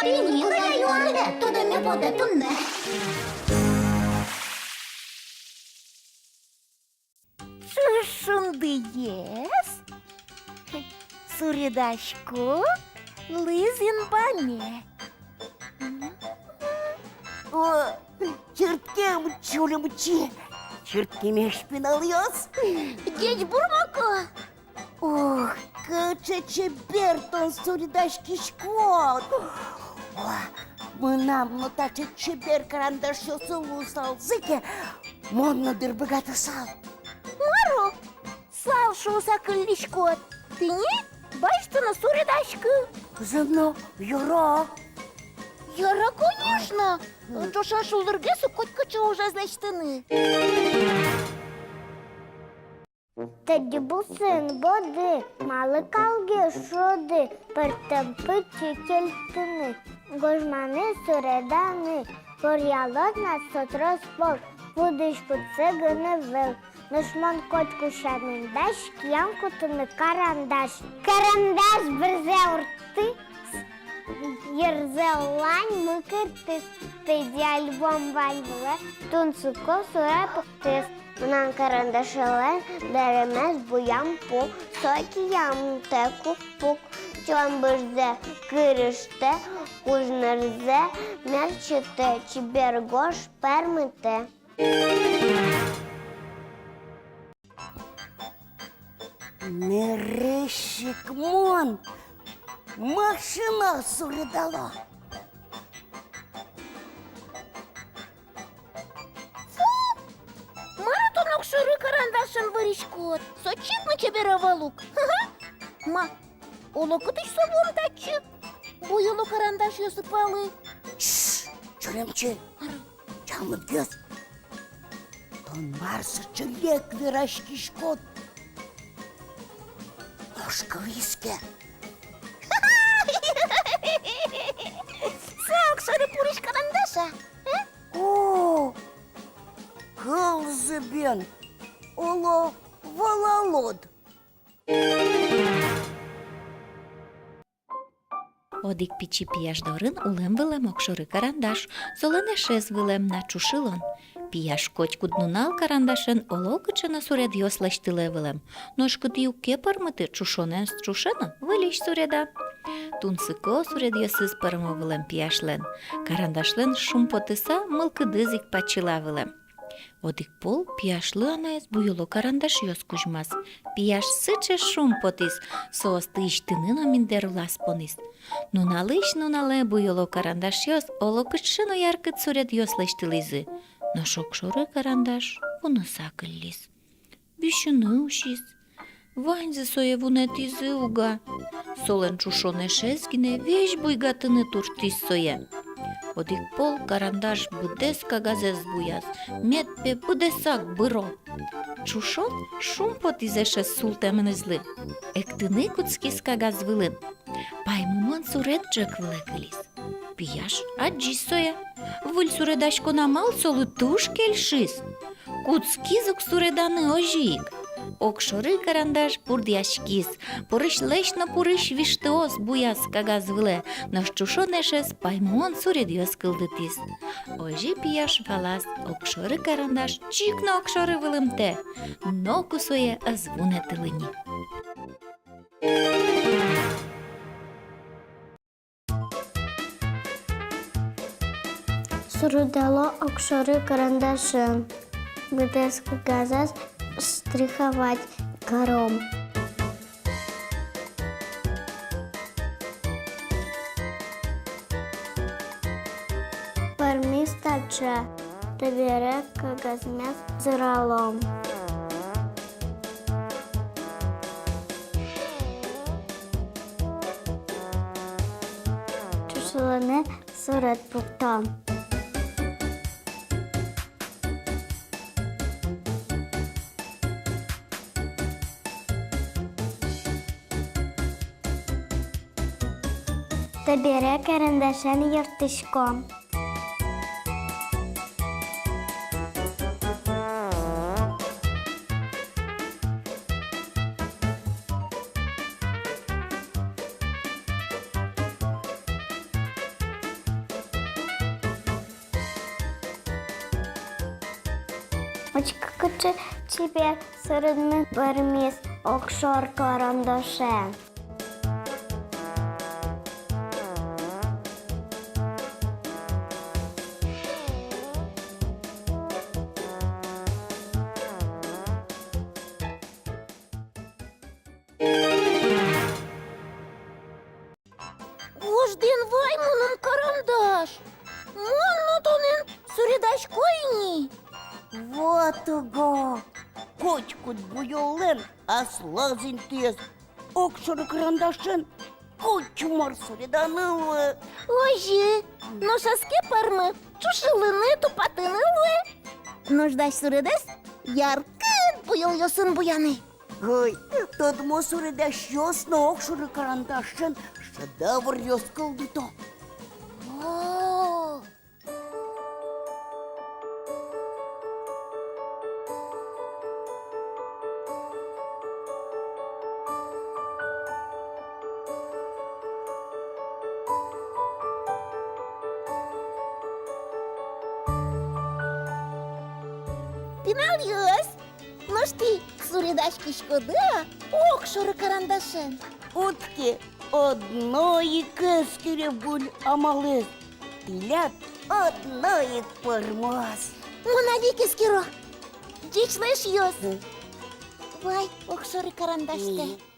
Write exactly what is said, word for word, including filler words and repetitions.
Тӥни кыӵе юанлы тодэмме потэ туннэ. Ӵушындыез суредасько лыз инбаме. О, чырткем, чулымчи, чырткемесь пиналъёс. Ӟеч бурмоку. Ох, кыӵе чебер тон суредаськиськод! О, мынам но таӵе чебер карандашъёсы луысалзы ке, мон но дыр быгатысал. Мар-о, сал шуыса кыллиськод? Тӥни басьты но суредаськы. Зэм но, яра. Яра, конечно. Ӵошен шулдыргес ук котькыӵе ужез лэсьтыны. Тӧдьы бусыын воды, малы калгес шуоды, пӧртэм пичи кельтыны, гожманы, суреданы. Поръялоз на со трос пол, вуыдысь кутсэ гинэ ӧвӧл. Нош мон котьку сямен дась киям кутыны карандаш. Карандаш бырзэ урттӥз, йырзэ олань мыкыртӥз, пыди альбом вань вылэ тунсыко суред пуктӥз. Мынам карандашелэн дэремез буям пу, со киямтэ кук-пук. Чон бырзэ кырыштэ, кужмерзэ мерчытэ, чебер гож пӧрмытэ. Нырысь ик мон машина суредало. Фу! Мар тон огшоры карандашен выриськод? Со чик но чебер ӧвӧл ук. Ма, оло кытысь со вуэм татчы? Буёло карандашъёсы пӧлы. Шш, чулымчи. Мар-о? Чалмытгес. Тон мар сыӵе лек вераськиськод? Нош кылӥз ке? Со огшоры пурысь карандаш-а? Э? О, кылзы бен, оло, валалод. Одӥг пичи пияш дорын улэм-вылэм огшоры карандаш, солэн эшез вылэм на, ӵушылон. Пияш котькуд нунал карандашен оло кыӵе но суредъёс лэсьтылэ вылэм, нош кытӥ уг ке пӧрмыты, ӵушонэн ӵуше но выльысь суреда. Тунсыко суредъёсыз пӧрмо вылэм пияшлэн, карандашлэн шумпотыса мылкыдыз ик пачыла вылэм. Одӥг пол пияшлы анаез буёло карандашъёс кузьмаз. Пияш сыӵе шумпотӥз, соосты исьтыны но миндэр улаз понӥз. Нуналысь нуналэ буёло карандашъёс оло кыӵе но яркыт суредъёс лэсьтылӥзы, нош огшоры карандаш вуныса кыллиз. Висьыны усиз. Ваньзы сое вунэтӥзы уга. Солэн ӵушон эшез гинэ весь буйгатыны турттӥз сое. Одӥг пол карандаш быдэс кагазэз буяз, мед, пе, быдэсак быро. Ӵушон шумпотӥз эшез султэмынызлы. Эктыны кутскиз кагаз вылын. Паймымон суред ӝӧк вылэ кылиз. Пияш адӟиз сое. Выль суредаськон амал солы туж кельшиз. Кутскиз ук суреданы озьы ик. Огшоры карандаш бурдъяськиз, пурысьлэсь но пурысь виштыос буяз кагаз вылэ, нош ӵушон эшез паймымон суредъёс кылдытӥз. Озьы пияш валаз: огшоры карандаш чик но огшоры вылымтэ, ноку сое ӧз вунэтылы ни. Суредало огшоры карандашен. Быдэс кагазэз штриховать каром. Пӧрмиз таӵе. Табере кагазмес зыралом. Ӵушылыны суред пуктом. Табере карандашен юрттӥськом. Учкы, кыӵе чебер суредмы пӧрмиз огшоры карандашен. Вождэ эн вай, мыным карандаш. Мон но тонэн суредасько ини. Вот уго. Котькуд буёллэн аслаз интыез. Огшоры карандашен котьмар суреданы луэ. Озьы, нош ас ке пӧрмы, ӵушылыны, тупатыны луэ. Нош дась суредэз яркыт буёлъёсын буяны. Ой, тодмо суредасьёс но огшоры карандашен шедевръёс кылдыто. О! Пиналъёс, нош тӥ суредаськиськоды-а огшоры карандашен? Уд ке, одно ик эскере выль амалэз. Тӥляд одно ик пӧрмоз. Мон али ик эскеро. Ӟеч лу, эшъёс. Мгм. Вай огшоры карандаштэк. Мгм.